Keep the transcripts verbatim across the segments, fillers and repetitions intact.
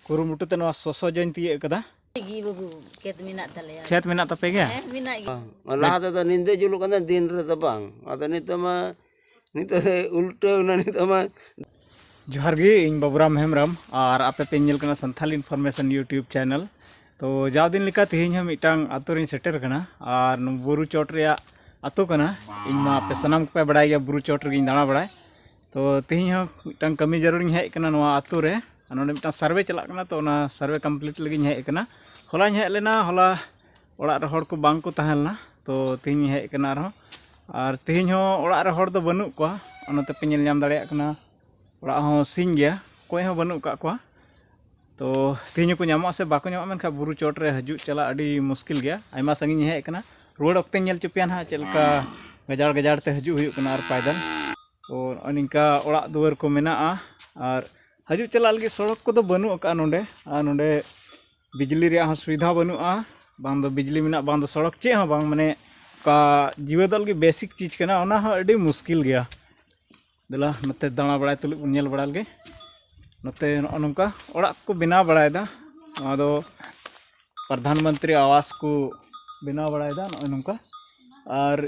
ᱠᱩᱨᱩᱢᱩᱴᱩ ᱛᱮ ᱱᱚᱣᱟ ᱥᱚᱥᱚ ᱡᱚᱧ ᱛᱤᱭᱟᱹᱜ ᱠᱟᱫᱟ᱾ ᱜᱮ ᱵᱟᱹᱵᱩ, ᱠᱷᱮᱛ ᱢᱮᱱᱟᱜ ᱛᱟᱞᱮᱭᱟ᱾ ᱠᱷᱮᱛ ᱢᱮᱱᱟᱜ ᱛᱟᱯᱮ ᱜᱮᱭᱟ? ᱦᱮᱸ, ᱢᱮᱱᱟᱜ ᱜᱮᱭᱟ᱾ ᱞᱟᱦᱟ ᱛᱮᱫᱚ ᱧᱤᱫᱟᱹ ᱡᱩᱞᱩᱜ ᱠᱟᱱ ᱛᱟᱦᱮᱸᱫ, ᱫᱤᱱ ᱨᱮᱫᱚ ᱵᱟᱝ᱾ ᱟᱫᱚ ᱱᱤᱛᱚᱜ ᱢᱟ, ᱱᱤᱛᱚᱜ ᱫᱚ ᱩᱞᱴᱟᱹᱣ ᱮᱱᱟ᱾ ᱱᱤᱛᱚᱜ ᱢᱟ ᱡᱚᱦᱟᱨ ᱜᱮ, ᱤᱧ ᱵᱟᱵᱩᱨᱟᱢ ᱦᱮᱢᱵᱨᱚᱢ ᱟᱨ ᱟᱯᱮ ᱯᱮ ᱧᱮᱞ ᱠᱟᱱᱟ ᱥᱟᱱᱛᱷᱟᱞ ᱤᱱᱯᱷᱚᱨᱢᱮᱥᱚᱱ YouTube ᱪᱮᱱᱮᱞ᱾ ᱛᱚ ᱡᱟᱣ ᱫᱤᱱ ᱞᱮᱠᱟ ᱛᱮᱦᱮᱧ ᱦᱚᱸ ᱢᱤᱫᱴᱟᱝ ᱟᱛᱳ ᱨᱤᱧ ᱥᱮᱴᱮᱨ ᱠᱟᱱᱟ ᱟᱨ ᱱᱚᱣᱟ ᱵᱩᱨᱩ ᱪᱚᱴ ᱨᱮᱭᱟᱜ ᱟᱛᱳ ᱠᱟᱱᱟ᱾ ᱤᱧ ᱢᱟ ᱟᱯᱮ ᱥᱟᱱᱟᱢ ᱠᱚᱯᱮ ᱵᱟᱲᱟᱭ ᱜᱮᱭᱟ, ᱵᱩᱨᱩ ᱪᱚᱴ ᱨᱮᱜᱮᱧ ᱫᱟᱬᱟ ᱵᱟᱲᱟᱭ᱾ ᱛᱚ ᱛᱮᱦᱮᱧ ᱦᱚᱸ ᱢᱤᱫᱴᱟᱝ ᱠᱟᱹᱢᱤ ᱡᱟᱹᱨᱩᱲᱤᱧ ᱦᱮᱡ ᱠᱟᱱᱟ ᱱᱚᱣᱟ ᱟᱛᱳ ᱨᱮ᱾ ᱟᱨ ᱱᱚᱰᱮ ᱢᱤᱫᱴᱟᱝ ᱥᱟᱨᱵᱷᱮ ᱪᱟᱞᱟᱜ ᱠᱟᱱᱟ, ᱛᱚ ᱚᱱᱟ ᱥᱟᱨᱵᱷᱮ ᱠᱚᱢᱯᱞᱤᱴ ᱞᱟᱹᱜᱤᱫ ᱤᱧ ᱦᱮᱡ ᱠᱟᱱᱟ᱾ ᱦᱚᱞᱟᱧ ᱦᱮᱡ ᱞᱮᱱᱟ, ᱦᱚᱞᱟ ᱚᱲᱟᱜ ᱨᱮ ᱦᱚᱲ ᱠᱚ ᱵᱟᱝ ᱠᱚ ᱛᱟᱦᱮᱸ ᱞᱮᱱᱟ, ᱛᱚ ᱛᱮᱦᱮᱧ ᱤᱧ ᱦᱮᱡ ᱠᱟᱱᱟ ᱟᱨᱦᱚᱸ᱾ ᱟᱨ ᱛᱮᱦᱮᱧ ᱦᱚᱸ ᱚᱲᱟᱜ ᱨᱮ ᱦᱚᱲ ᱫᱚ ᱵᱟᱹᱱᱩᱜ ᱠᱚᱣᱟ, ᱚᱱᱟᱛᱮ ᱯᱮ ᱧᱮᱞ ᱧᱟᱢ ᱫᱟᱲᱮᱭᱟᱜ ᱠᱟᱱᱟ ᱚᱲᱟᱜ ᱦᱚᱸ ᱥᱤᱧ ᱜᱮᱭᱟ, ᱚᱠᱚᱭ ᱦᱚᱸ ᱵᱟᱹᱱᱩᱜ ᱠᱟᱜ ᱠᱚᱣᱟ᱾ ᱛᱚ ᱛᱮᱦᱮᱧ ᱦᱚᱸᱠᱚ ᱧᱟᱢᱚᱜᱼᱟ ᱥᱮ ᱵᱟᱠᱚ ᱧᱟᱢᱚᱜᱼᱟ, ᱢᱮᱱᱠᱷᱟᱱ ᱵᱩᱨᱩ ᱪᱚᱴ ᱨᱮ ᱦᱤᱡᱩᱜ ᱪᱟᱞᱟᱜ ᱟᱹᱰᱤ ᱢᱩᱥᱠᱤᱞ ᱜᱮᱭᱟ᱾ ᱟᱭᱢᱟ ᱥᱟᱺᱜᱤᱧ ᱤᱧ ᱦᱮᱡ ᱠᱟᱱᱟ, ᱨᱩᱣᱟᱹᱲ ᱚᱠᱛᱮᱧ ᱧᱮᱞ ᱦᱚᱪᱚ ᱯᱮᱭᱟ ᱱᱟᱦᱟᱜ ᱪᱮᱫ ᱞᱮᱠᱟ ᱜᱟᱡᱟᱲ ᱜᱟᱡᱟᱲ ᱛᱮ ᱦᱤᱡᱩᱜ ᱦᱩᱭᱩᱜ ᱠᱟᱱᱟ ᱟᱨ ᱯᱟᱭᱫᱟᱞ᱾ ᱛᱚ ᱱᱚᱜᱼᱚᱭ ᱱᱤᱝᱠᱟ ᱚᱲᱟᱜ ᱫᱩᱣᱟᱹᱨ ᱠᱚ ᱢᱮᱱᱟᱜᱼᱟ ᱟᱨ ᱦᱤᱡᱩᱜ ᱪᱟᱞᱟᱜ ᱞᱟᱹᱜᱤᱫ ᱥᱚᱲᱚᱠ ᱠᱚᱫᱚ ᱵᱟᱹᱱᱩᱜ ᱟᱠᱟᱫᱼᱟ ᱱᱚᱰᱮ᱾ ᱟᱨ ᱱᱚᱰᱮ ᱵᱤᱡᱽᱞᱤ ᱨᱮᱭᱟᱜ ᱦᱚᱸ ᱥᱩᱵᱤᱫᱷᱟ ᱵᱟᱹᱱᱩᱜᱼᱟ, ᱵᱟᱝ ᱫᱚ ᱵᱤᱡᱽᱞᱤ ᱢᱮᱱᱟᱜ, ᱵᱟᱝ ᱫᱚ ᱥᱚᱲᱚᱠ, ᱪᱮᱫ ᱦᱚᱸ ᱵᱟᱝ᱾ ᱢᱟᱱᱮ ᱚᱠᱟ ᱡᱤᱣᱮᱫᱚᱜ ᱞᱟᱹᱜᱤᱫ ᱵᱮᱥᱤᱠ ᱪᱤᱡᱽ ᱠᱟᱱᱟ, ᱚᱱᱟ ᱦᱚᱸ ᱟᱹᱰᱤ ᱢᱩᱥᱠᱤᱞ ᱜᱮᱭᱟ᱾ ᱫᱮᱞᱟ ᱱᱚᱛᱮ ᱫᱟᱬᱟ ᱵᱟᱲᱟᱭ ᱛᱩᱞᱩᱡ ᱵᱚᱱ ᱧᱮᱞ ᱵᱟᱲᱟ ᱞᱮᱜᱮ᱾ ᱱᱚᱛᱮ ᱱᱚᱜᱼᱚ ᱱᱚᱝᱠᱟ ᱚᱲᱟᱜ ᱠᱚ ᱵᱮᱱᱟᱣ ᱵᱟᱲᱟᱭᱮᱫᱟ, ᱱᱚᱣᱟ ᱫᱚ ᱯᱨᱚᱫᱷᱟᱱ ᱢᱚᱱᱛᱨᱤ ᱟᱣᱟᱥ ᱠᱚ ᱵᱮᱱᱟᱣ ᱵᱟᱲᱟᱭᱮᱫᱟ ᱱᱚᱜᱼᱚᱭ ᱱᱚᱝᱠᱟ᱾ ᱟᱨ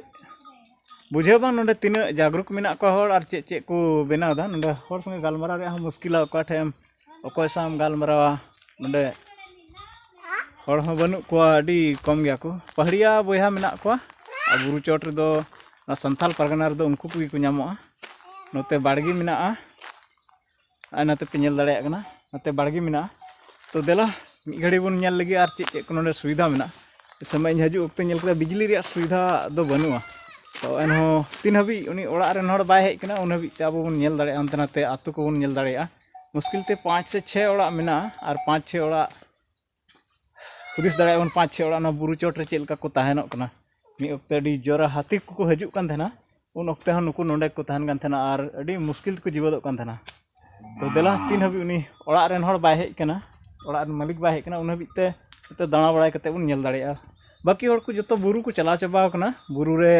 ᱵᱩᱡᱷᱟᱹᱣ ᱵᱟᱝ ᱱᱚᱰᱮ ᱛᱤᱱᱟᱹᱜ ᱡᱟᱜᱽᱨᱩᱠ ᱢᱮᱱᱟᱜ ᱠᱚᱣᱟ ᱦᱚᱲ ᱟᱨ ᱪᱮᱫ ᱪᱮᱫ ᱠᱚ ᱵᱮᱱᱟᱣ ᱮᱫᱟ᱾ ᱱᱚᱰᱮ ᱦᱚᱲ ᱥᱚᱸᱜᱮ ᱜᱟᱞᱢᱟᱨᱟᱣ ᱨᱮᱭᱟᱜ ᱦᱚᱸ ᱢᱩᱥᱠᱤᱞᱟ, ᱚᱠᱟ ᱴᱷᱮᱡ ᱮᱢ, ᱚᱠᱚᱭ ᱥᱟᱶ ᱮᱢ ᱜᱟᱞᱢᱟᱨᱟᱣᱟ᱾ ᱱᱚᱰᱮ ᱦᱚᱲ ᱦᱚᱸ ᱵᱟᱹᱱᱩᱜ ᱠᱚᱣᱟ, ᱟᱹᱰᱤ ᱠᱚᱢ ᱜᱮᱭᱟ ᱠᱚ᱾ ᱯᱟᱦᱟᱲᱤᱭᱟ ᱵᱚᱭᱦᱟ ᱢᱮᱱᱟᱜ ᱠᱚᱣᱟ᱾ ᱟᱨ ᱵᱩᱨᱩ ᱪᱚᱴ ᱨᱮᱫᱚ, ᱱᱚᱣᱟ ᱥᱟᱱᱛᱟᱞ ᱯᱟᱨᱜᱟᱱᱟ ᱨᱮᱫᱚ ᱩᱱᱠᱩ ᱠᱚᱜᱮ ᱠᱚ ᱧᱟᱢᱚᱜᱼᱟ᱾ ᱱᱚᱛᱮ ᱵᱟᱲᱜᱮ ᱢᱮᱱᱟᱜᱼᱟ, ᱟᱨ ᱱᱚᱛᱮ ᱯᱮ ᱧᱮᱞ ᱫᱟᱲᱮᱭᱟᱜ ᱠᱟᱱᱟ, ᱱᱚᱛᱮ ᱵᱟᱲᱜᱮ ᱢᱮᱱᱟᱜᱼᱟ᱾ ᱛᱚ ᱫᱮᱞᱟ ᱢᱤᱫ ᱜᱷᱟᱹᱲᱤ ᱵᱚᱱ ᱧᱮᱞ ᱞᱮᱜᱮ ᱟᱨ ᱪᱮᱫ ᱪᱮᱫ ᱠᱚ ᱱᱚᱰᱮ ᱥᱩᱵᱤᱫᱷᱟ ᱢᱮᱱᱟᱜᱼᱟ᱾ ᱥᱚᱢᱚᱭ ᱤᱧ ᱦᱤᱡᱩᱜ ᱚᱠᱛᱮ ᱧᱮᱞ ᱠᱮᱫᱟ ᱵᱤᱡᱽᱞᱤ ᱨᱮᱭᱟᱜ ᱥᱩᱵᱤᱫᱷᱟ ᱫᱚ ᱵᱟᱹᱱᱩᱜᱼᱟ᱾ ᱛᱚ ᱮᱱᱦᱚᱸ ᱛᱤᱱ ᱦᱟᱹᱵᱤᱡ ᱩᱱᱤ ᱚᱲᱟᱜ ᱨᱮᱱ ᱦᱚᱲ ᱵᱟᱭ ᱦᱮᱡ ᱠᱟᱱᱟ, ᱩᱱ ᱦᱟᱹᱵᱤᱡ ᱛᱮ ᱟᱵᱚ ᱵᱚᱱ ᱧᱮᱞ ᱫᱟᱲᱮᱭᱟᱜᱼᱟ, ᱦᱟᱱᱛᱮ ᱱᱟᱛᱮ ᱟᱹᱛᱩ ᱠᱚᱵᱚᱱ ᱧᱮᱞ ᱫᱟᱲᱮᱭᱟᱜᱼᱟ᱾ ᱢᱩᱥᱠᱤᱞ ᱛᱮ ᱯᱟᱸᱪ ᱥᱮ ᱪᱷᱮ ᱚᱲᱟᱜ ᱢᱮᱱᱟᱜᱼᱟ, ᱟᱨ ᱯᱟᱸᱪ ᱪᱷᱮ ᱚᱲᱟᱜ ᱦᱩᱫᱤᱥ ᱫᱟᱲᱮᱭᱟᱜ ᱵᱚᱱ, ᱯᱟᱸᱪ ᱪᱷᱮ ᱚᱲᱟᱜ ᱱᱚᱣᱟ ᱵᱩᱨᱩ ᱪᱚᱴ ᱨᱮ ᱪᱮᱫ ᱞᱮᱠᱟ ᱠᱚ ᱛᱟᱦᱮᱱᱚᱜ ᱠᱟᱱᱟ᱾ ᱢᱤᱫ ᱚᱠᱛᱮ ᱟᱹᱰᱤ ᱡᱳᱨ ᱦᱟᱹᱛᱤ ᱠᱚᱠᱚ ᱦᱤᱡᱩᱜ ᱠᱟᱱ ᱛᱟᱦᱮᱱᱟ, ᱩᱱ ᱚᱠᱛᱮ ᱦᱚᱸ ᱱᱩᱠᱩ ᱱᱚᱰᱮ ᱠᱚ ᱛᱟᱦᱮᱱ ᱠᱟᱱ ᱛᱟᱦᱮᱱᱟ ᱟᱨ ᱟᱹᱰᱤ ᱢᱩᱥᱠᱤᱞ ᱛᱮᱠᱚ ᱡᱤᱣᱮᱫᱚᱜ ᱠᱟᱱ ᱛᱟᱦᱮᱱᱟ᱾ ᱛᱚ ᱫᱮᱞᱟ ᱛᱤᱱ ᱦᱟᱹᱵᱤᱡ ᱩᱱᱤ ᱚᱲᱟᱜ ᱨᱮᱱ ᱦᱚᱲ ᱵᱟᱭ ᱦᱮᱡ ᱠᱟᱱᱟ, ᱚᱲᱟᱜ ᱨᱮᱱ ᱢᱟᱹᱞᱤᱠ ᱵᱟᱭ ᱦᱮᱡ ᱠᱟᱱᱟ, ᱩᱱ ᱦᱟᱹᱵᱤᱡ ᱛᱮ ᱱᱚᱛᱮ ᱫᱟᱬᱟ ᱵᱟᱲᱟᱭ ᱠᱟᱛᱮ ᱵᱚᱱ ᱧᱮᱞ ᱫᱟᱲᱮᱭᱟᱜᱼᱟ᱾ ᱵᱟᱹᱠᱤ ᱦᱚᱲ ᱠᱚ ᱡᱚᱛᱚ ᱵᱩᱨᱩ ᱠᱚ ᱪᱟᱞᱟᱣ ᱪᱟᱵᱟᱣ ᱠᱟᱱᱟ, ᱵᱩᱨᱩ ᱨᱮ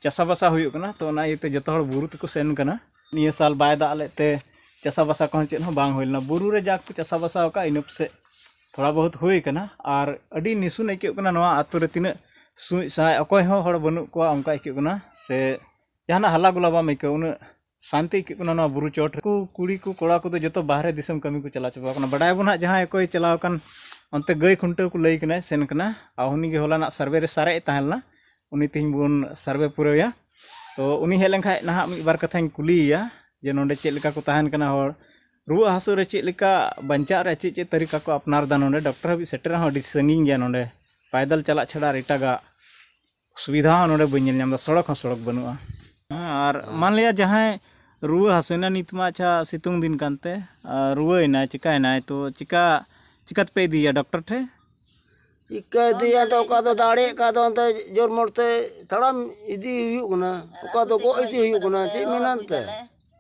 ᱪᱟᱥᱟᱵᱟᱥᱟ ᱦᱩᱭᱩᱜ ᱠᱟᱱᱟ, ᱛᱚ ᱚᱱᱟ ᱤᱭᱟᱹᱛᱮ ᱡᱚᱛᱚ ᱦᱚᱲ ᱵᱩᱨᱩ ᱛᱮᱠᱚ ᱥᱮᱱ ᱠᱟᱱᱟ᱾ ᱱᱤᱭᱟᱹ ᱥᱟᱞ ᱵᱟᱭ ᱫᱟᱜ ᱞᱮᱫ ᱛᱮ ᱪᱟᱥᱟᱵᱟᱥᱟ ᱠᱚᱦᱚᱸ ᱪᱮᱫ ᱦᱚᱸ ᱵᱟᱝ ᱦᱩᱭ ᱞᱮᱱᱟ᱾ ᱵᱩᱨᱩ ᱨᱮ ᱡᱟᱠ ᱠᱚ ᱪᱟᱥᱟᱵᱟᱥᱟ ᱟᱠᱟᱫ, ᱤᱱᱟᱹ ᱯᱟᱥᱮᱡ ᱛᱷᱚᱲᱟ ᱵᱚᱦᱩᱛ ᱦᱩᱭ ᱠᱟᱱᱟ᱾ ᱟᱨ ᱟᱹᱰᱤ ᱱᱤᱥᱩᱱ ᱟᱹᱭᱠᱟᱹᱜ ᱠᱟᱱᱟ ᱱᱚᱣᱟ ᱟᱹᱛᱩ ᱨᱮ, ᱛᱤᱱᱟᱹᱜ ᱥᱩᱡ ᱥᱟᱦᱟᱭ, ᱚᱠᱚᱭ ᱦᱚᱸ ᱦᱚᱲ ᱵᱟᱹᱱᱩᱜ ᱠᱚᱣᱟ, ᱚᱱᱠᱟ ᱟᱹᱭᱠᱟᱹᱜ ᱠᱟᱱᱟ᱾ ᱥᱮ ᱡᱟᱦᱟᱱᱟᱜ ᱦᱟᱞᱟ ᱜᱚᱞᱟ ᱵᱟᱢ ᱟᱹᱭᱠᱟᱹᱣᱟ, ᱩᱱᱟᱹᱜ ᱥᱟᱱᱛᱤ ᱟᱹᱭᱠᱟᱹᱜ ᱠᱟᱱᱟ ᱱᱚᱣᱟ ᱵᱩᱨᱩ ᱪᱚᱴ ᱨᱮ᱾ ᱠᱩ-, ᱠᱩᱲᱤ ᱠᱚ ᱠᱚᱲᱟ ᱠᱚᱫᱚ ᱡᱚᱛᱚ ᱵᱟᱦᱨᱮ ᱫᱤᱥᱚᱢ ᱠᱟᱹᱢᱤ ᱠᱚ ᱪᱟᱞᱟᱣ ᱪᱟᱵᱟ ᱠᱟᱱᱟ᱾ ᱵᱟᱰᱟᱭᱟᱵᱚᱱ ᱦᱟᱸᱜ, ᱡᱟᱦᱟᱸᱭ ᱚᱠᱚᱭ ᱪᱟᱞᱟᱣ ᱟᱠᱟᱱ ᱚᱱᱛᱮ ᱜᱟᱹᱭ ᱠᱷᱩᱱᱴᱟᱹᱣ ᱠᱚ ᱞᱟᱹᱭ ᱠᱟᱱᱟᱭ, ᱥᱮᱱ ᱠᱟᱱᱟ᱾ ᱟᱨ ᱩᱱᱤ ᱜᱮ ᱦᱚᱞᱟᱱᱟᱜ ᱥᱟᱨᱵᱷᱮ ᱨᱮ ᱥᱟᱨᱮᱡ ᱮ ᱛᱟᱦᱮᱸ ᱞᱮᱱᱟ, ᱩᱱᱤ ᱛᱮᱦᱮᱧ ᱵᱚᱱ ᱥᱟᱨᱵᱷᱮ ᱯᱩᱨᱟᱹᱣᱮᱭᱟ᱾ ᱛᱚ ᱩᱱᱤ ᱦᱮᱡ ᱞᱮᱱᱠᱷᱟᱡ ᱱᱟᱦᱟᱜ ᱢᱤᱫ ᱵᱟᱨ ᱠᱟᱛᱷᱟᱧ ᱠᱩᱞᱤᱭᱮᱭᱟ ᱡᱮ ᱱᱚᱰᱮ ᱪᱮᱫ ᱞᱮᱠᱟ ᱠᱚ ᱛᱟᱦᱮᱱ ᱠᱟᱱᱟ ᱦᱚᱲ, ᱨᱩᱣᱟᱹᱜ ᱦᱟᱹᱥᱩ ᱨᱮ ᱪᱮᱫ ᱞᱮᱠᱟ ᱵᱟᱧᱪᱟᱜ ᱨᱮ ᱪᱮᱫ ᱪᱮᱫ ᱛᱟᱹᱨᱤᱠᱟ ᱠᱚ ᱟᱯᱱᱟᱨ ᱫᱟ᱾ ᱱᱚᱰᱮ ᱰᱚᱠᱴᱚᱨ ᱦᱟᱹᱵᱤᱡ ᱥᱮᱴᱮᱨ ᱦᱚᱸ ᱟᱹᱰᱤ ᱥᱟᱺᱜᱤᱧ ᱜᱮᱭᱟ, ᱱᱚᱰᱮ ᱯᱟᱭᱫᱟᱞ ᱪᱟᱞᱟᱜ ᱪᱷᱟᱲᱟ ᱟᱨ ᱮᱴᱟᱜᱟᱜ ᱥᱩᱵᱤᱫᱷᱟ ᱦᱚᱸ ᱱᱚᱰᱮ ᱵᱟᱹᱧ ᱧᱮᱞ ᱧᱟᱢ ᱮᱫᱟ, ᱥᱚᱲᱚᱠ ᱦᱚᱸ ᱥᱚᱲᱚᱠ ᱵᱟᱹᱱᱩᱜᱼᱟ᱾ ᱟᱨ ᱢᱟᱱ ᱞᱤᱭᱟ ᱡᱟᱦᱟᱸᱭ ᱨᱩᱣᱟᱹ ᱦᱟᱹᱥᱩᱭᱮᱱᱟ, ᱱᱤᱛ ᱢᱟ ᱟᱪᱪᱷᱟ ᱥᱤᱛᱩᱝ ᱫᱤᱱ ᱠᱟᱱᱛᱮ, ᱟᱨ ᱨᱩᱣᱟᱹᱭᱮᱱᱟᱭ, ᱪᱤᱠᱟᱭᱮᱱᱟᱭ, ᱛᱚ ᱪᱤᱠᱟ, ᱪᱤᱠᱟᱛᱮᱯᱮ ᱤᱫᱤᱭᱮᱭᱟ ᱰᱚᱠᱴᱚᱨ ᱴᱷᱮᱱ? ᱪᱤᱠᱟ ᱤᱫᱤᱭᱟ, ᱟᱫᱚ ᱚᱠᱟ ᱫᱚ ᱫᱟᱲᱮᱭᱟᱜ ᱠᱷᱟᱱ ᱫᱚ ᱚᱱᱛᱮ ᱡᱳᱨ ᱢᱚᱨ ᱛᱮ ᱛᱟᱲᱟᱢ ᱤᱫᱤ ᱦᱩᱭᱩᱜ ᱠᱟᱱᱟ, ᱚᱠᱟ ᱫᱚ ᱜᱚᱜ ᱤᱫᱤ ᱦᱩᱭᱩᱜ ᱠᱟᱱᱟ, ᱪᱮᱫ ᱢᱮᱱᱟᱜ ᱛᱮ?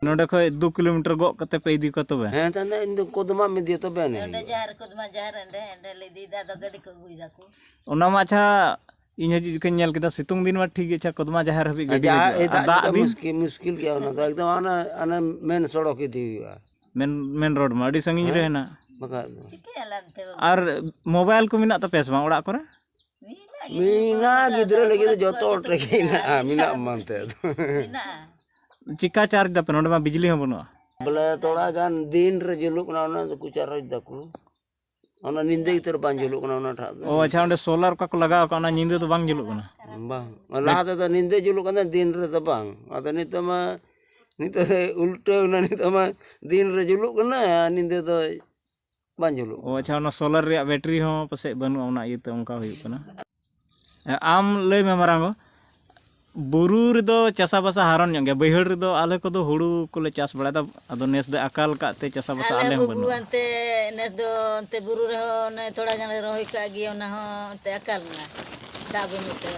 ᱱᱚᱰᱮ ᱠᱷᱚᱡ ᱫᱩ ᱠᱤᱞᱳᱢᱤᱴᱟᱨ ᱜᱚᱜ ᱠᱟᱛᱮ ᱯᱮ ᱤᱫᱤ ᱠᱚᱣᱟ ᱛᱚᱵᱮ? ᱦᱮᱸ, ᱛᱟᱦᱞᱮ ᱤᱧ ᱫᱚ ᱠᱚᱫᱢᱟᱢ ᱤᱫᱤᱭᱟ ᱛᱚᱵᱮ ᱟᱹᱱᱤᱡ ᱚᱸᱰᱮ ᱦᱩᱭᱩᱜᱼᱟ᱾ ᱡᱟᱦᱮᱨ, ᱠᱚᱫᱢᱟ ᱡᱟᱦᱮᱨ, ᱚᱸᱰᱮ, ᱚᱸᱰᱮ ᱞᱮ ᱤᱫᱤᱭᱮᱫᱟ, ᱟᱫᱚ ᱜᱟᱹᱰᱤ ᱠᱚ ᱟᱹᱜᱩᱭ ᱫᱟᱠᱚ᱾ ᱚᱱᱟ ᱢᱟ ᱟᱪᱪᱷᱟ, ᱤᱧ ᱦᱤᱡᱩᱜ ᱡᱚᱠᱷᱚᱱ ᱧᱮᱞ ᱠᱮᱫᱟ, ᱥᱤᱛᱩᱝ ᱫᱤᱱ ᱢᱟ ᱴᱷᱤᱠ ᱜᱮ, ᱟᱪᱪᱷᱟ, ᱠᱚᱫᱢᱟ ᱡᱟᱦᱮᱨ ᱦᱟᱹᱵᱤᱡ ᱜᱟᱹᱰᱤ ᱡᱟᱦᱟᱸ ᱦᱤᱡᱩᱜᱼᱟ᱾ ᱟᱨ ᱫᱟᱜ ᱫᱤᱱ? ᱢᱩᱥᱠᱤᱞ, ᱢᱩᱥᱠᱤᱞ ᱜᱮᱭᱟ ᱚᱱᱟ ᱫᱚ, ᱮᱠᱫᱚᱢ ᱦᱟᱱᱟ, ᱦᱟᱱᱟ ᱢᱮᱱ ᱥᱚᱲᱚᱠ ᱤᱫᱤ ᱦᱩᱭᱩᱜᱼᱟ᱾ ᱢᱮᱱ, ᱢᱮᱱ ᱨᱳᱰ ᱢᱟ ᱟᱹᱰᱤ ᱥᱟᱺᱜᱤᱧ ᱨᱮ ᱦᱮᱸ? ᱦᱮᱱᱟᱜ᱾ ᱵᱟᱠᱷᱟᱡ ᱫᱚ᱾ ᱪᱤᱠᱟᱹᱭᱟᱞᱮ ᱮᱱᱛᱮ ᱵᱟᱵᱩ? ᱟᱨ ᱢᱳᱵᱟᱭᱤᱞ ᱠᱚ ᱢᱮᱱᱟᱜ ᱛᱟᱯᱮᱭᱟ ᱥᱮ ᱵᱟᱝ ᱚᱲᱟᱜ ᱠᱚᱨᱮ? ᱢᱮᱱᱟᱜ ᱜᱮ, ᱢᱮᱱᱟᱜ ᱢᱳᱵᱟᱭᱤᱞ ᱜᱤᱫᱽᱨᱟᱹ ᱫᱚ ᱞᱟᱹᱜᱤᱫ ᱫᱚ ᱡᱚᱛᱚ ᱦᱚᱲ ᱴᱷᱮᱱ ᱜᱮ ᱢᱮᱱᱟᱜᱼᱟ, ᱢᱮᱱᱟᱜ ᱢᱮᱱᱟᱜᱼᱟ᱾ ᱢᱟᱱᱛᱮ ᱫᱚ᱾ ᱢᱮᱱᱟᱜᱼᱟ᱾ ᱪᱤᱠᱟ ᱪᱟᱨᱡᱽ ᱫᱟᱯᱮ? ᱱᱚᱰᱮ ᱢᱟ ᱵᱤᱡᱽᱞᱤ ᱦᱚᱸ ᱵᱟᱹᱱᱩᱜᱼᱟ᱾ ᱵᱚᱞᱮ ᱛᱷᱚᱲᱟ ᱜᱟᱱ ᱫᱤᱱ ᱨᱮ ᱡᱩᱞᱩᱜ ᱠᱟᱱᱟ, ᱚᱱᱟ ᱫᱚᱠᱚ ᱪᱟᱨᱡᱽ ᱫᱟᱠᱚ᱾ ᱚᱱᱟ ᱧᱤᱫᱟᱹ ᱩᱛᱟᱹᱨ ᱵᱟᱝ ᱡᱩᱞᱩᱜ ᱠᱟᱱᱟ ᱚᱱᱟᱴᱟᱜ ᱫᱚ᱾ ᱚ, ᱟᱪᱪᱷᱟ, ᱚᱸᱰᱮ ᱥᱳᱞᱟᱨ ᱚᱠᱟ ᱠᱚ ᱞᱟᱜᱟᱣ ᱠᱟᱜᱼᱟ, ᱚᱱᱟ ᱧᱤᱫᱟᱹ ᱫᱚ ᱵᱟᱝ ᱡᱩᱞᱩᱜ ᱠᱟᱱᱟ? ᱵᱟᱝ, ᱞᱟᱦᱟ ᱛᱮᱫᱚ ᱧᱤᱫᱟᱹ ᱡᱩᱞᱩᱜ ᱠᱟᱱ ᱛᱟᱦᱮᱸᱫ, ᱫᱤᱱ ᱨᱮᱫᱚ ᱵᱟᱝ᱾ ᱟᱫᱚ ᱱᱤᱛᱚᱜ ᱢᱟ, ᱱᱤᱛᱚᱜ ᱫᱚ ᱩᱞᱴᱟᱹᱣ ᱮᱱᱟ, ᱱᱤᱛᱚᱜ ᱢᱟ ᱫᱤᱱ ᱨᱮ ᱡᱩᱞᱩᱜ ᱠᱟᱱᱟ ᱟᱨ ᱧᱤᱫᱟᱹ ᱫᱚ ᱵᱟᱝ ᱡᱩᱞᱩᱜ ᱚ, ᱠᱟᱱᱟ᱾ ᱟᱪᱪᱷᱟ, ᱚᱱᱟ ᱥᱳᱞᱟᱨ ᱨᱮᱭᱟᱜ ᱵᱮᱴᱨᱤ ᱦᱚᱸ ᱯᱟᱥᱮᱡ ᱵᱟᱹᱱᱩᱜᱼᱟ, ᱚᱱᱟ ᱤᱭᱟᱹᱛᱮ ᱚᱱᱠᱟ ᱦᱩᱭᱩᱜ ᱠᱟᱱᱟ᱾ ᱟᱢ ᱞᱟᱹᱭ ᱢᱮ ᱢᱟᱨᱟᱝ ᱜᱚ, ᱵᱩᱨᱩ ᱨᱮᱫᱚ ᱪᱟᱥᱟᱵᱟᱥᱟ ᱦᱟᱨᱚᱱ ᱧᱚᱜ ᱜᱮᱭᱟ, ᱵᱟᱹᱭᱦᱟᱹᱲ ᱨᱮᱫᱚ ᱟᱞᱮ ᱠᱚᱫᱚ ᱦᱩᱲᱩ ᱠᱚᱞᱮ ᱪᱟᱥ ᱵᱟᱲᱟᱭᱮᱫᱟ᱾ ᱟᱫᱚ ᱱᱮᱥ ᱫᱚ ᱟᱠᱟᱞ ᱠᱟᱜ ᱛᱮ ᱪᱟᱥᱟᱵᱟᱥᱟ ᱟᱞᱮ ᱟᱞᱮ ᱦᱚᱸ ᱵᱟᱹᱵᱩ ᱵᱟᱹᱱᱩᱜᱼᱟ᱾ ᱮᱱᱛᱮ ᱱᱮᱥ ᱫᱚ ᱚᱱᱛᱮ ᱵᱩᱨᱩ ᱨᱮᱦᱚᱸ ᱚᱱᱮ ᱛᱷᱚᱲᱟ ᱜᱟᱱ ᱞᱮ ᱨᱚᱦᱚᱭ ᱠᱟᱜ ᱜᱮ, ᱚᱱᱟ ᱦᱚᱸ ᱮᱱᱛᱮ ᱟᱠᱟᱞ ᱮᱱᱟ, ᱫᱟᱜ ᱵᱟᱹᱱᱩᱜ ᱛᱮ᱾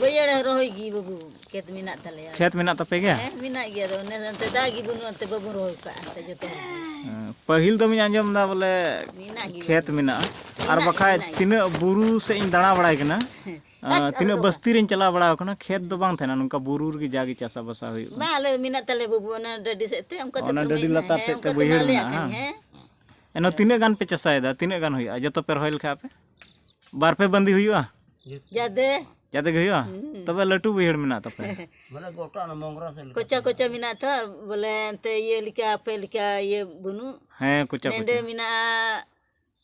ᱵᱟᱹᱭᱦᱟᱹᱲ ᱨᱚᱦᱚᱭ ᱜᱮ ᱵᱟᱹᱵᱩ, ᱠᱷᱮᱛ ᱢᱮᱱᱟᱜ ᱛᱟᱞᱮᱭᱟ᱾ ᱠᱷᱮᱛ ᱢᱮᱱᱟᱜ ᱛᱟᱯᱮ ᱜᱮᱭᱟ? ᱦᱮᱸ, ᱢᱮᱱᱟᱜ ᱜᱮᱭᱟ᱾ ᱟᱫᱚ ᱚᱱᱮ ᱚᱱᱛᱮ ᱫᱟᱜ ᱜᱮ ᱵᱟᱹᱱᱩᱜᱼᱟ, ᱚᱱᱛᱮ ᱵᱟᱵᱚᱱ ᱨᱚᱦᱚᱭ ᱠᱟᱜᱼᱟ, ᱚᱱᱛᱮ ᱡᱚᱛᱚ ᱦᱚᱲ ᱜᱮ᱾ ᱦᱮᱸ, ᱯᱟᱹᱦᱤᱞ ᱫᱚᱢᱤᱧ ᱟᱸᱡᱚᱢ ᱮᱫᱟ ᱵᱚᱞᱮ ᱢᱮᱱᱟᱜ ᱜᱮ ᱠᱷᱮᱛ ᱵᱟᱹᱱᱩᱜᱼᱟ᱾ ᱢᱮᱱᱟᱜᱼᱟ᱾ ᱟᱨ ᱢᱮᱱᱟᱜ ᱜᱮᱭᱟ, ᱵᱟᱠᱷᱟᱡ ᱢᱮᱱᱟᱜ ᱜᱮᱭᱟ᱾ ᱛᱤᱱᱟᱹᱜ ᱵᱩᱨᱩ ᱥᱮᱫ ᱤᱧ ᱫᱟᱬᱟ ᱵᱟᱲᱟᱭ ᱠᱟᱱᱟ, ᱟᱨ ᱛᱤᱱᱟᱹᱜ ᱵᱟᱹᱥᱛᱤ ᱨᱤᱧ ᱪᱟᱞᱟᱣ ᱵᱟᱲᱟ ᱟᱠᱟᱱᱟ, ᱠᱷᱮᱛ ᱫᱚ ᱵᱟᱝ ᱛᱟᱦᱮᱱᱟ, ᱱᱚᱝᱠᱟ ᱵᱩᱨᱩ ᱨᱮᱜᱮ ᱡᱟᱜᱮ ᱪᱟᱥᱟ ᱵᱟᱥᱟ ᱦᱩᱭᱩᱜᱼᱟ᱾ ᱵᱟᱝ, ᱟᱞᱮ ᱢᱮᱱᱟᱜ ᱛᱟᱞᱮ ᱵᱟᱹᱵᱩ, ᱚᱱᱟ ᱰᱟᱹᱰᱤ ᱥᱮᱫ ᱛᱮ, ᱚᱱᱠᱟ ᱛᱮ ᱚᱱᱟ ᱰᱟᱹᱰᱤ ᱢᱮᱱᱟᱜᱼᱟ᱾ ᱞᱟᱛᱟᱨ ᱦᱮᱸ, ᱥᱮᱫ ᱛᱮ ᱚᱱᱠᱟ ᱛᱮ ᱵᱟᱹᱭᱦᱟᱹᱲ ᱢᱮᱱᱟᱜ ᱞᱮᱭᱟ ᱢᱮᱱᱟᱜᱼᱟ, ᱠᱷᱟᱱ, ᱦᱟᱝ? ᱦᱮᱸ᱾ ᱮᱱᱦᱚᱸ ᱛᱤᱱᱟᱹᱜ ᱜᱟᱱ ᱯᱮ ᱪᱟᱥᱟᱭᱮᱫᱟ? ᱛᱤᱱᱟᱹᱜ ᱜᱟᱱ ᱦᱩᱭᱩᱜᱼᱟ ᱡᱚᱛᱚ ᱯᱮ ᱨᱚᱦᱚᱭ ᱞᱮᱠᱷᱟᱡ ᱟᱯᱮ? ᱵᱟᱨ ᱯᱮ ᱵᱟᱸᱫᱤ ᱦᱩᱭᱩᱜᱼᱟ? ᱡᱟᱫᱮ᱾ ᱡᱟᱫᱮ ᱜᱮ ᱦᱩᱭᱩᱜᱼᱟ? ᱦᱩᱸ᱾ ᱛᱚᱵᱮ ᱞᱟᱹᱴᱩ ᱵᱟᱹᱭᱦᱟᱹᱲ ᱢᱮᱱᱟᱜ ᱛᱟᱯᱮ᱾ ᱵᱚᱞᱮ ᱜᱚᱴᱟ ᱚᱱᱟ ᱢᱚᱝᱜᱽᱨᱟ ᱥᱮᱫ ᱞᱮᱠᱟ᱾ ᱠᱚᱪᱟ ᱠᱚᱪᱟ ᱢᱮᱱᱟᱜ ᱛᱚ, ᱵᱚᱞᱮ ᱮᱱᱛᱮ ᱤᱭᱟᱹ ᱞᱮᱠᱟ, ᱟᱯᱮ ᱞᱮᱠᱟ ᱤᱭᱟᱹ ᱵᱟᱹᱱᱩᱜ᱾ ᱦᱮᱸ, ᱠᱚᱪᱟ ᱱᱮᱸᱰᱮ ᱠᱚᱪᱟ᱾ ᱢᱮᱱᱟᱜᱼᱟ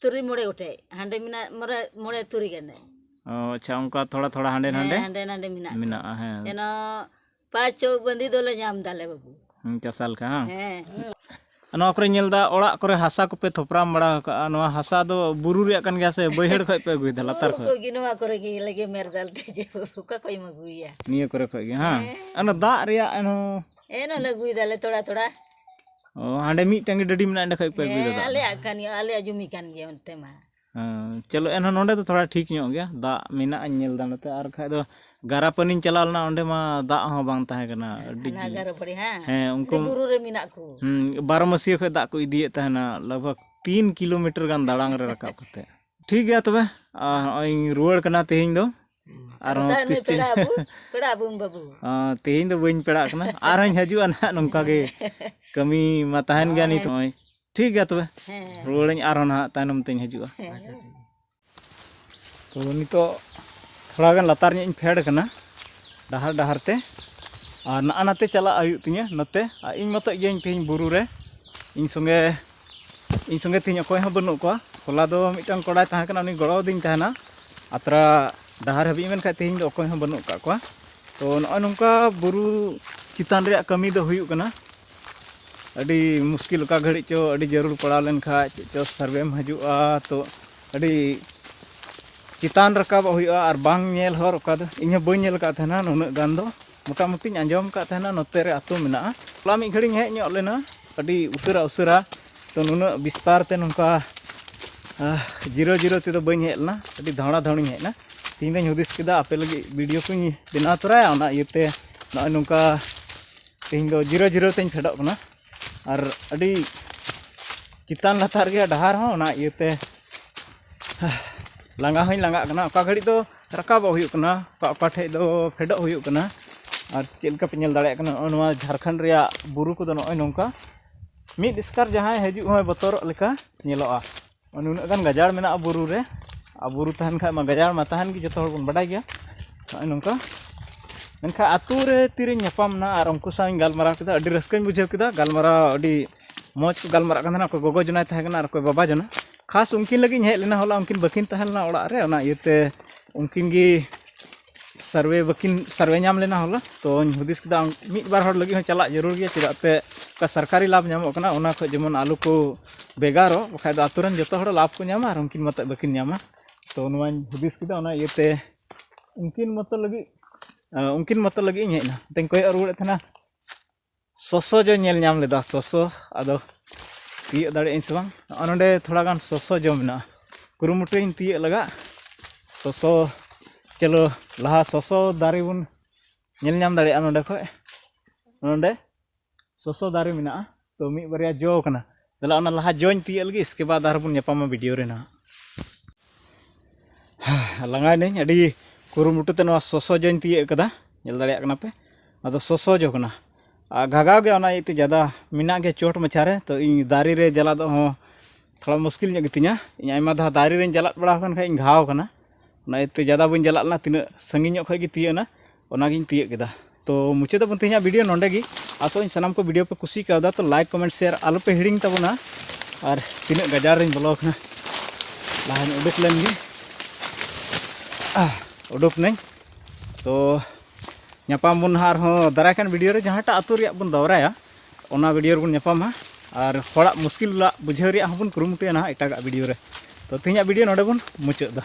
ᱛᱩᱨᱩᱭ ᱢᱚᱬᱮ ᱜᱚᱴᱮᱡ, ᱦᱟᱸᱰᱮ ᱢᱮᱱᱟᱜ ᱢᱚᱬᱮ, ᱢᱚᱬᱮ ᱛᱩᱨᱩᱭ ᱜᱟᱱ᱾ ᱚ, ᱟᱪᱪᱷᱟ, ᱚᱱᱠᱟ ᱛᱷᱚᱲᱟ ᱛᱷᱚᱲᱟ ᱦᱟᱸᱰᱮ ᱦᱮᱸ, ᱱᱟᱸᱰᱮ ᱦᱟᱸᱰᱮ ᱱᱟᱸᱰᱮ ᱢᱮᱱᱟᱜ ᱠᱚᱣᱟ᱾ ᱢᱮᱱᱟᱜᱼᱟ, ᱦᱮᱸ᱾ ᱮᱱᱚ ᱯᱟᱸᱪ ᱪᱷᱚ ᱵᱟᱸᱫᱤ ᱫᱚᱞᱮ ᱧᱟᱢ ᱫᱟᱞᱮ ᱵᱟᱹᱵᱩ᱾ ᱦᱩᱸ, ᱪᱟᱥᱟ ᱞᱮᱠᱟ, ᱦᱟᱸ? ᱦᱮᱸ᱾ ᱱᱚᱣᱟ ᱠᱚᱨᱮ ᱧᱮᱞ ᱮᱫᱟ, ᱚᱲᱟᱜ ᱠᱚᱨᱮ ᱦᱟᱥᱟ ᱠᱚᱯᱮ ᱛᱷᱚᱯᱨᱟᱢ ᱵᱟᱲᱟ ᱟᱠᱟᱜᱼᱟ᱾ ᱱᱚᱣᱟ ᱦᱟᱥᱟ ᱫᱚ ᱵᱩᱨᱩ ᱨᱮᱭᱟᱜ ᱠᱟᱱ ᱜᱮᱭᱟ ᱥᱮ ᱵᱟᱹᱭᱦᱟᱹᱲ ᱠᱷᱚᱡ ᱯᱮ ᱟᱹᱜᱩᱭᱮᱫᱟ, ᱞᱟᱛᱟᱨ ᱵᱩᱨᱩ ᱠᱷᱚᱡ? ᱠᱚᱜᱮ, ᱱᱚᱣᱟ ᱠᱚᱨᱮ ᱜᱮ ᱞᱮ ᱜᱮᱢᱮᱨ ᱫᱟᱞ ᱛᱮ ᱡᱮ ᱚᱠᱟ ᱠᱷᱚᱡ ᱮᱢ ᱟᱹᱜᱩᱭᱟ? ᱱᱤᱭᱟᱹ ᱠᱚᱨᱮ ᱠᱷᱚᱡ ᱜᱮ, ᱦᱟᱸ? ᱦᱮᱸ᱾ ᱚᱱᱟ ᱫᱟᱜ ᱨᱮᱭᱟᱜ ᱮᱱᱦᱚᱸ ᱮᱱ ᱦᱚᱸᱞᱮ ᱟᱹᱜᱩᱭ ᱫᱟᱞᱮ ᱛᱷᱚᱲᱟ ᱛᱷᱚᱲᱟ᱾ ᱚ, ᱦᱟᱸᱰᱮ ᱢᱤᱫᱴᱟᱝ ᱜᱮ ᱰᱟᱹᱰᱤ ᱢᱮᱱᱟᱜᱼᱟ, ᱚᱸᱰᱮ ᱠᱷᱚᱡ ᱯᱮ ᱟᱹᱜᱩᱭᱮᱫᱟ ᱦᱮᱸ, ᱫᱟᱜ ᱫᱚ? ᱟᱞᱮᱭᱟᱜ ᱠᱟᱱ ᱜᱮᱭᱟ, ᱟᱞᱮᱭᱟᱜ ᱡᱩᱢᱤ ᱠᱟᱱ ᱜᱮᱭᱟ ᱚᱱᱛᱮ ᱢᱟ᱾ ᱦᱮᱸ, ᱪᱚᱞᱚ, ᱮᱱᱦᱚᱸ ᱱᱚᱸᱰᱮ ᱫᱚ ᱛᱷᱚᱲᱟ ᱴᱷᱤᱠ ᱧᱚᱜ ᱜᱮᱭᱟ, ᱫᱟᱜ ᱢᱮᱱᱟᱜᱼᱟ, ᱧᱮᱞ ᱫᱟ ᱱᱚᱛᱮ᱾ ᱟᱨ ᱠᱷᱟᱡ ᱫᱚ ᱜᱟᱨᱟᱯᱟᱱᱤᱧ ᱪᱟᱞᱟᱣ ᱞᱮᱱᱟ, ᱚᱸᱰᱮ ᱢᱟ ᱫᱟᱜ ᱦᱚᱸ ᱵᱟᱝ ᱛᱟᱦᱮᱸ ᱠᱟᱱᱟ, ᱟᱹᱰᱤ ᱦᱟᱱᱟ ᱜᱮ᱾ ᱜᱟᱨᱚ ᱵᱟᱹᱲᱤ, ᱦᱮᱸ? ᱦᱮᱸ, ᱩᱱᱠᱩ ᱚᱸᱰᱮ ᱵᱩᱨᱩ ᱨᱮ ᱢᱮᱱᱟᱜ ᱠᱚ᱾ ᱦᱩᱸ, ᱵᱟᱨᱚ ᱢᱟᱹᱥᱤᱭᱟᱹ ᱠᱷᱚᱡ ᱫᱟᱜ ᱠᱚ ᱤᱫᱤᱭᱮᱫ ᱛᱟᱦᱮᱱᱟ, ᱞᱟᱜᱽ ᱵᱷᱟᱜᱽ ᱛᱤᱱ ᱠᱤᱞᱳᱢᱤᱴᱟᱨ ᱜᱟᱱ ᱫᱟᱲᱟᱝ ᱨᱮ ᱨᱟᱠᱟᱵ ᱠᱟᱛᱮ᱾ ᱴᱷᱤᱠ ᱜᱮᱭᱟ ᱛᱚᱵᱮ, ᱟᱨ ᱦᱚᱸᱜᱼᱚᱭ ᱤᱧ ᱨᱩᱣᱟᱹᱲ ᱠᱟᱱᱟ ᱛᱮᱦᱮᱧ ᱫᱚ᱾ ᱟᱨᱦᱚᱸ ᱛᱟᱦᱮᱱ ᱛᱤᱥ ᱢᱮ ᱪᱚᱧ ᱯᱮᱲᱟ ᱟᱵᱚ, ᱯᱮᱲᱟ ᱟᱵᱚ ᱵᱟᱹᱵᱩ᱾ ᱟᱸ, ᱛᱮᱦᱮᱧ ᱫᱚ ᱵᱟᱹᱧ ᱯᱮᱲᱟᱜ ᱠᱟᱱᱟ, ᱟᱨᱦᱚᱸᱧ ᱦᱤᱡᱩᱜᱼᱟ ᱱᱟᱦᱟᱜ, ᱱᱚᱝᱠᱟ ᱜᱮ ᱠᱟᱹᱢᱤ ᱢᱟ ᱛᱟᱦᱮᱱ ᱜᱮᱭᱟ᱾ ᱱᱤᱛ ᱦᱚᱸᱜᱼᱚᱭ ᱴᱷᱤᱠ ᱜᱮᱭᱟ ᱛᱚᱵᱮ, ᱦᱮᱸ᱾ ᱨᱩᱣᱟᱹᱲᱟᱹᱧ ᱟᱨᱦᱚᱸ ᱱᱟᱦᱟᱜ ᱛᱟᱭᱱᱚᱢ ᱛᱮᱧ ᱦᱤᱡᱩᱜᱼᱟ᱾ ᱦᱮᱸ᱾ ᱛᱚ ᱱᱤᱛᱚᱜ ᱛᱷᱚᱲᱟ ᱜᱟᱱ ᱞᱟᱛᱟᱨ ᱧᱚᱜ ᱤᱧ ᱯᱷᱮᱰ ᱠᱟᱱᱟ ᱰᱟᱦᱟᱨ ᱰᱟᱦᱟᱨ ᱛᱮ, ᱟᱨ ᱱᱟᱜᱼᱟ ᱱᱟᱛᱮ ᱪᱟᱞᱟᱜ ᱦᱩᱭᱩᱜ ᱛᱤᱧᱟᱹ ᱱᱚᱛᱮ, ᱟᱨ ᱤᱧ ᱢᱚᱛᱚᱡ ᱜᱤᱭᱟᱹᱧ ᱛᱮᱦᱮᱧ ᱵᱩᱨᱩ ᱨᱮ, ᱤᱧ ᱥᱚᱸᱜᱮ, ᱤᱧ ᱥᱚᱸᱜᱮ ᱛᱮᱦᱮᱧ ᱚᱠᱚᱭ ᱦᱚᱸ ᱵᱟᱹᱱᱩᱜ ᱠᱚᱣᱟ᱾ ᱦᱚᱞᱟ ᱫᱚ ᱢᱤᱫᱴᱟᱝ ᱠᱚᱲᱟᱭ ᱛᱟᱦᱮᱸ ᱠᱟᱱᱟ, ᱩᱱᱤ ᱜᱚᱲᱚ ᱟᱹᱫᱤᱧ ᱛᱟᱦᱮᱱᱟ ᱟᱛᱨᱟ ᱰᱟᱦᱟᱨ ᱦᱟᱹᱵᱤᱡ, ᱢᱮᱱᱠᱷᱟᱱ ᱛᱮᱦᱮᱧ ᱫᱚ ᱚᱠᱚᱭ ᱦᱚᱸ ᱵᱟᱹᱱᱩᱜ ᱟᱠᱟᱫ ᱠᱚᱣᱟ᱾ ᱛᱚ ᱱᱚᱜᱼᱚᱭ ᱱᱚᱝᱠᱟ ᱵᱩᱨᱩ ᱪᱮᱛᱟᱱ ᱨᱮᱭᱟᱜ ᱠᱟᱹᱢᱤ ᱫᱚ ᱦᱩᱭᱩᱜ ᱠᱟᱱᱟ᱾ ᱟᱹᱰᱤ ᱢᱩᱥᱠᱤᱞ, ᱚᱠᱟ ᱜᱷᱟᱹᱲᱤᱡ ᱪᱚ ᱟᱹᱰᱤ ᱡᱟᱹᱨᱩᱲ ᱯᱟᱲᱟᱣ ᱞᱮᱱ ᱠᱷᱟᱡ ᱪᱮᱫ ᱪᱚ ᱥᱟᱨᱵᱷᱮᱢ ᱦᱤᱡᱩᱜᱼᱟ, ᱛᱚ ᱟᱹᱰᱤ ᱪᱮᱛᱟᱱ ᱨᱟᱠᱟᱵᱚᱜ ᱦᱩᱭᱩᱜᱼᱟ ᱟᱨ ᱵᱟᱝ ᱧᱮᱞ ᱦᱚᱨ ᱚᱠᱟ ᱫᱚ ᱤᱧ ᱦᱚᱸ ᱵᱟᱹᱧ ᱧᱮᱞ ᱟᱠᱟᱫ ᱛᱟᱦᱮᱱᱟ ᱱᱩᱱᱟᱹᱜ ᱜᱟᱱ ᱫᱚ᱾ ᱢᱚᱴᱟᱢᱩᱴᱤᱧ ᱟᱸᱡᱚᱢ ᱟᱠᱟᱫ ᱛᱟᱦᱮᱱᱟ ᱱᱚᱛᱮ ᱨᱮ ᱟᱹᱛᱩ ᱢᱮᱱᱟᱜᱼᱟ᱾ ᱦᱚᱞᱟ ᱢᱤᱫ ᱜᱷᱟᱹᱲᱤᱡ ᱤᱧ ᱦᱮᱡ ᱧᱚᱜ ᱞᱮᱱᱟ ᱟᱹᱰᱤ ᱩᱥᱟᱹᱨᱟ ᱩᱥᱟᱹᱨᱟ, ᱛᱚ ᱱᱩᱱᱟᱹᱜ ᱵᱤᱥᱛᱟᱨ ᱛᱮ ᱱᱚᱝᱠᱟ, ᱟᱦ, ᱡᱤᱨᱟᱹ ᱡᱤᱨᱟᱹ ᱛᱮᱫᱚ ᱵᱟᱹᱧ ᱦᱮᱡ ᱞᱮᱱᱟ, ᱟᱹᱰᱤ ᱫᱷᱟᱣᱲᱟ ᱫᱷᱟᱣᱲᱤᱧ ᱦᱮᱡ ᱮᱱᱟ᱾ ᱛᱮᱦᱮᱧ ᱫᱚᱧ ᱦᱩᱫᱤᱥ ᱠᱮᱫᱟ ᱟᱯᱮ ᱞᱟᱹᱜᱤᱫ ᱵᱷᱤᱰᱤᱭᱳ ᱠᱚᱧ ᱵᱮᱱᱟᱣ ᱛᱚᱨᱟᱭᱟ, ᱚᱱᱟ ᱤᱭᱟᱹᱛᱮ ᱱᱚᱜᱼᱚᱭ ᱱᱚᱝᱠᱟ ᱛᱮᱦᱮᱧ ᱫᱚ ᱡᱤᱨᱟᱹ ᱡᱤᱨᱟᱹ ᱛᱮᱧ ᱯᱷᱮᱰᱚᱜ ᱠᱟᱱᱟ᱾ ᱟᱨ ᱟᱹᱰᱤ ᱪᱮᱛᱟᱱ ᱞᱟᱛᱟᱨ ᱜᱮᱭᱟ ᱰᱟᱦᱟᱨ ᱦᱚᱸ, ᱚᱱᱟ ᱤᱭᱟᱹᱛᱮ ᱞᱟᱸᱜᱟ ᱦᱚᱸᱧ ᱞᱟᱸᱜᱟᱜ ᱠᱟᱱᱟ᱾ ᱚᱠᱟ ᱜᱷᱟᱹᱲᱤᱡ ᱫᱚ ᱨᱟᱠᱟᱵᱚᱜ ᱦᱩᱭᱩᱜ ᱠᱟᱱᱟ, ᱚᱠᱟ ᱚᱠᱟ ᱴᱷᱮᱡ ᱫᱚ ᱯᱷᱮᱰᱚᱜ ᱦᱩᱭᱩᱜ ᱠᱟᱱᱟ᱾ ᱟᱨ ᱪᱮᱫ ᱞᱮᱠᱟ ᱯᱮ ᱧᱮᱞ ᱫᱟᱲᱮᱭᱟᱜ ᱠᱟᱱᱟ, ᱱᱚᱜᱼᱚ ᱱᱚᱣᱟ ᱡᱷᱟᱲᱠᱷᱚᱸᱰ ᱨᱮᱭᱟᱜ ᱵᱩᱨᱩ ᱠᱚᱫᱚ ᱱᱚᱜᱼᱚᱭ ᱱᱚᱝᱠᱟ ᱢᱤᱫ ᱮᱥᱠᱟᱨ ᱡᱟᱦᱟᱸᱭ ᱦᱤᱡᱩᱜ ᱦᱚᱸᱭ ᱵᱚᱛᱚᱨᱚᱜ ᱞᱮᱠᱟ ᱧᱮᱞᱚᱜᱼᱟ᱾ ᱱᱩᱱᱟᱹᱜ ᱜᱟᱱ ᱜᱟᱡᱟᱲ ᱢᱮᱱᱟᱜᱼᱟ ᱵᱩᱨᱩ ᱨᱮ᱾ ᱟᱨ ᱵᱩᱨᱩ ᱛᱟᱦᱮᱱ ᱠᱷᱟᱡ ᱢᱟ ᱜᱟᱡᱟᱲ ᱢᱟ ᱛᱟᱦᱮᱱ ᱜᱮ, ᱡᱚᱛᱚ ᱦᱚᱲ ᱵᱚᱱ ᱵᱟᱰᱟᱭ ᱜᱮᱭᱟ᱾ ᱱᱚᱜᱼᱚᱭ ᱱᱚᱝᱠᱟ᱾ ᱢᱮᱱᱠᱷᱟᱱ ᱟᱹᱛᱩ ᱨᱮ ᱛᱤᱨᱮᱧ ᱧᱟᱯᱟᱢ ᱮᱱᱟ ᱟᱨ ᱩᱱᱠᱩ ᱥᱟᱶ ᱤᱧ ᱜᱟᱞᱢᱟᱨᱟᱣ ᱠᱮᱫᱟ, ᱟᱹᱰᱤ ᱨᱟᱹᱥᱠᱟᱹᱧ ᱵᱩᱡᱷᱟᱹᱣ ᱠᱮᱫᱟ᱾ ᱜᱟᱞᱢᱟᱨᱟᱣ ᱟᱹᱰᱤ ᱢᱚᱡᱽ ᱠᱚ ᱜᱟᱞᱢᱟᱨᱟᱜ ᱠᱟᱱ ᱛᱟᱦᱮᱱᱟ᱾ ᱚᱠᱚᱭ ᱜᱚᱜᱚ ᱡᱚᱱᱟᱭ ᱛᱟᱦᱮᱸ ᱠᱟᱱᱟ ᱟᱨ ᱚᱠᱚᱭ ᱵᱟᱵᱟ ᱡᱚᱱᱟ᱾ ᱠᱷᱟᱥ ᱩᱱᱠᱤᱱ ᱞᱟᱹᱜᱤᱫ ᱤᱧ ᱦᱮᱡ ᱞᱮᱱᱟ ᱦᱚᱞᱟ, ᱩᱱᱠᱤᱱ ᱵᱟᱹᱠᱤᱱ ᱛᱟᱦᱮᱸ ᱞᱮᱱᱟ ᱚᱲᱟᱜ ᱨᱮ, ᱚᱱᱟ ᱤᱭᱟᱹᱛᱮ ᱩᱱᱠᱤᱱ ᱜᱮ ᱥᱟᱨᱵᱷᱮ ᱵᱟᱹᱠᱤᱱ ᱥᱟᱨᱵᱷᱮ ᱧᱟᱢ ᱞᱮᱱᱟ ᱦᱚᱞᱟ᱾ ᱛᱚᱧ ᱦᱩᱫᱤᱥ ᱠᱮᱫᱟ ᱢᱤᱫ ᱵᱟᱨ ᱦᱚᱲ ᱞᱟᱹᱜᱤᱫ ᱦᱚᱸ ᱪᱟᱞᱟᱜ ᱡᱟᱹᱨᱩᱲ ᱜᱮᱭᱟ, ᱪᱮᱫᱟᱜ ᱛᱮ ᱚᱠᱟ ᱥᱚᱨᱠᱟᱨᱤ ᱞᱟᱵᱷ ᱧᱟᱢᱚᱜ ᱠᱟᱱᱟ ᱚᱱᱟ ᱠᱷᱚᱡ ᱡᱮᱢᱚᱱ ᱟᱞᱚ ᱠᱚ ᱵᱮᱜᱟᱨᱚᱜ, ᱵᱟᱠᱷᱟᱡ ᱫᱚ ᱟᱛᱳ ᱨᱮᱱ ᱡᱚᱛᱚ ᱦᱚᱲ ᱞᱟᱵᱷ ᱠᱚ ᱧᱟᱢᱟ ᱟᱨ ᱩᱱᱠᱤᱱ ᱢᱟᱛᱚ ᱵᱟᱹᱠᱤᱱ ᱧᱟᱢᱟ᱾ ᱛᱚ ᱱᱚᱣᱟᱧ ᱦᱩᱫᱤᱥ ᱠᱮᱫᱟ, ᱚᱱᱟ ᱤᱭᱟᱹᱛᱮ ᱩᱱᱠᱤᱱ ᱢᱚᱛᱚ ᱞᱟᱹᱜᱤᱫ, ᱩᱱᱠᱤᱱ ᱢᱚᱛᱚ ᱞᱟᱹᱜᱤᱫ ᱤᱧ ᱦᱮᱡ ᱮᱱᱟ᱾ ᱛᱮᱧ ᱠᱚᱭᱚᱜ ᱨᱩᱣᱟᱹᱲᱮᱫ ᱛᱟᱦᱮᱱᱟ, ᱥᱚᱥᱚ ᱡᱚ ᱧᱮᱞ ᱧᱟᱢ ᱞᱮᱫᱟ, ᱥᱚᱥᱚ᱾ ᱟᱫᱚ ᱛᱤᱭᱳᱜ ᱫᱟᱲᱮᱭᱟᱜ ᱟᱹᱧ ᱥᱮ ᱵᱟᱝ? ᱱᱚᱜᱼᱚ ᱱᱚᱰᱮ ᱛᱷᱚᱲᱟ ᱜᱟᱱ ᱥᱚᱥᱚ ᱡᱚ ᱢᱮᱱᱟᱜᱼᱟ᱾ ᱠᱩᱨᱩᱢᱩᱴᱩᱭᱟᱹᱧ ᱛᱤᱭᱳᱜ ᱞᱟᱜᱟᱜ ᱥᱚᱥᱚ᱾ ᱪᱚᱞᱚ, ᱞᱟᱦᱟ ᱥᱚᱥᱚ ᱫᱟᱨᱮ ᱵᱚᱱ ᱧᱮᱞ ᱧᱟᱢ ᱫᱟᱲᱮᱭᱟᱜᱼᱟ ᱱᱚᱰᱮ ᱠᱷᱚᱡ᱾ ᱱᱚᱰᱮ ᱥᱚᱥᱚ ᱫᱟᱨᱮ ᱢᱮᱱᱟᱜᱼᱟ᱾ ᱛᱚ ᱢᱤᱫ ᱵᱟᱨᱭᱟ ᱡᱚ ᱠᱟᱱᱟ᱾ ᱫᱮᱞᱟ ᱚᱱᱟ ᱞᱟᱦᱟ ᱡᱚᱧ ᱛᱤᱭᱳᱜ ᱞᱟᱹᱜᱤᱫ, ᱤᱥᱠᱮ ᱵᱟᱫᱽ ᱟᱨᱦᱚᱸ ᱵᱚᱱ ᱧᱟᱯᱟᱢᱟ ᱵᱷᱤᱰᱤᱭᱳ ᱨᱮ ᱱᱟᱦᱟᱜ᱾ ᱞᱟᱸᱜᱟᱭᱱᱟᱹᱧ, ᱟᱹᱰᱤ ᱠᱩᱨᱩᱢᱩᱴᱩ ᱛᱮ ᱱᱚᱣᱟ ᱥᱚᱥᱚ ᱡᱚᱧ ᱛᱤᱭᱳᱜ ᱠᱟᱫᱟ᱾ ᱧᱮᱞ ᱫᱟᱲᱮᱭᱟᱜ ᱠᱟᱱᱟ ᱯᱮ, ᱚᱱᱟ ᱫᱚ ᱥᱚᱥᱚ ᱡᱚ ᱠᱟᱱᱟ᱾ ᱟᱨ ᱜᱷᱟᱜᱟᱣ ᱜᱮ, ᱚᱱᱟ ᱤᱭᱟᱹᱛᱮ ᱡᱟᱫᱟ ᱢᱮᱱᱟᱜ ᱜᱮᱭᱟ ᱪᱚᱴ ᱢᱟᱪᱷᱟ ᱨᱮ᱾ ᱛᱚ ᱤᱧ ᱫᱟᱨᱮ ᱨᱮ ᱡᱟᱞᱟᱫᱚᱜ ᱦᱚᱸ ᱛᱷᱚᱲᱟ ᱢᱩᱥᱠᱤᱞ ᱧᱚᱜ ᱜᱮᱛᱤᱧᱟ᱾ ᱤᱧ ᱟᱭᱢᱟ ᱫᱷᱟᱣ ᱫᱟᱨᱮ ᱨᱮᱧ ᱡᱟᱞᱟᱫ ᱵᱟᱲᱟ ᱟᱠᱟᱱ ᱠᱷᱟᱡ ᱤᱧ ᱜᱷᱟᱣ ᱠᱟᱱᱟ, ᱚᱱᱟ ᱤᱭᱟᱹᱛᱮ ᱡᱟᱫᱟ ᱵᱟᱹᱧ ᱡᱟᱞᱟᱫ ᱞᱮᱱᱟ᱾ ᱛᱤᱱᱟᱹᱜ ᱥᱟᱺᱜᱤᱧ ᱧᱚᱜ ᱠᱷᱚᱡ ᱜᱮ ᱛᱤᱭᱳᱜ ᱮᱱᱟ, ᱚᱱᱟᱜᱤᱧ ᱛᱤᱭᱳᱜ ᱠᱮᱫᱟ᱾ ᱛᱚ ᱢᱩᱪᱟᱹᱫ ᱟᱵᱚᱱ ᱛᱮᱦᱮᱧᱟᱜ ᱵᱷᱤᱰᱤᱭᱳ ᱱᱚᱸᱰᱮ ᱜᱮ᱾ ᱟᱥᱚᱜ ᱟᱹᱧ ᱥᱟᱱᱟᱢ ᱠᱚ ᱵᱷᱤᱰᱤᱭᱳ ᱯᱮ ᱠᱩᱥᱤ ᱠᱟᱣᱫᱟ᱾ ᱛᱚ ᱞᱟᱭᱤᱠ, ᱠᱚᱢᱮᱱᱴ, ᱥᱮᱭᱟᱨ ᱟᱞᱚ ᱯᱮ ᱦᱤᱲᱤᱧ ᱛᱟᱵᱚᱱᱟ᱾ ᱟᱨ ᱛᱤᱱᱟᱹᱜ ᱜᱟᱡᱟᱲ ᱨᱤᱧ ᱵᱚᱞᱚ ᱟᱠᱟᱱᱟ, ᱞᱟᱦᱟᱧ ᱩᱰᱩᱠ ᱞᱮᱱ ᱜᱮ᱾ ᱟᱦ, ᱩᱰᱩᱠ ᱱᱟᱹᱧ᱾ ᱛᱚ ᱧᱟᱯᱟᱢ ᱵᱚᱱ ᱱᱟᱦᱟᱜ ᱟᱨᱦᱚᱸ ᱫᱟᱨᱟᱭ ᱠᱟᱱ ᱵᱷᱤᱰᱤᱭᱳ ᱨᱮ, ᱡᱟᱦᱟᱸᱴᱟᱜ ᱟᱹᱛᱩ ᱨᱮᱭᱟᱜ ᱵᱚᱱ ᱫᱟᱣᱨᱟᱭᱟ, ᱚᱱᱟ ᱵᱷᱤᱰᱤᱭᱳ ᱨᱮᱵᱚᱱ ᱧᱟᱯᱟᱢᱟ᱾ ᱟᱨ ᱦᱚᱲᱟᱜ ᱢᱩᱥᱠᱤᱞ ᱵᱩᱡᱷᱟᱹᱣ ᱨᱮᱭᱟᱜ ᱦᱚᱸᱵᱚᱱ ᱠᱩᱨᱩᱢᱩᱴᱩᱭᱟ ᱱᱟᱦᱟᱜ ᱮᱴᱟᱜᱟᱜ ᱵᱷᱤᱰᱤᱭᱳ ᱨᱮ᱾ ᱛᱚ ᱛᱮᱦᱮᱧᱟᱜ ᱵᱷᱤᱰᱤᱭᱳ ᱱᱚᱸᱰᱮ ᱵᱚᱱ ᱢᱩᱪᱟᱹᱫ ᱮᱫᱟ᱾